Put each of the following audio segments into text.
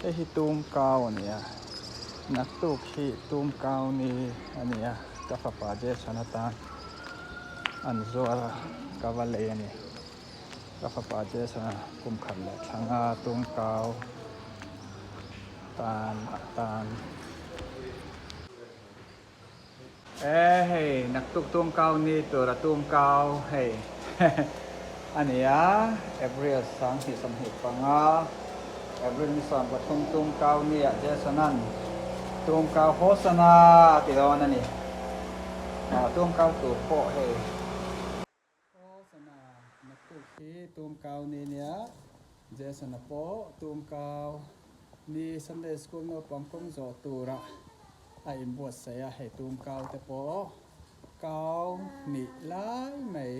Hei hi tum kau a ni a, naktuk hi tum kau ni a ni a, ka fapa Jason atan an zuar a, ka va lei a ni. Ka fapa Jason a kum khat leh thla nga tum kau tan atan. E hei naktuk tum kau ni tur a tum kau hei a ni a April 2025 April ni 13 tum kau ni ah Jason an tum kau Hosana a ti dawn a ni tum kau tur pawh hei Hosana naktuk hi tum kau ni nia Jason a pawh tum kau ni Sunday school naupang kawng zawh turah a inbuatsaih a, hei tum kau te pawh kau hnih lai mai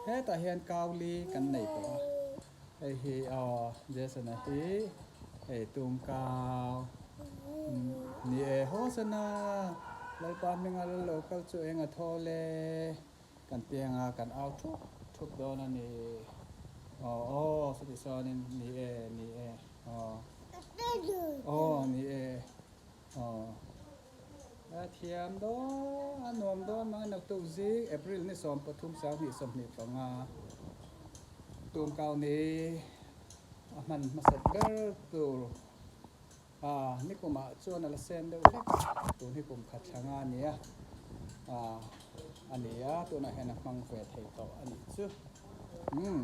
hetah hian kau li kan nei tawh a, hei hi aw Jason-a hi hei tum kau ni e Hosana Lalpa hminga lal lo kal chu eng a thawl e kan piang a kan au thup thup dawn a ni aw aw chuti chuanin ni e ni e. Aw aw ni e aw a thiam dawn a nuam dawn mang a naktuk zing April ni 13 2025 tumkau ni a hman hmasat ber tur a nikumah chuan a la sen deuh hlek a tun hi kum khat thla nga a ni a a ni a tunah hian a hmang ve thei tawh a nih chu umm.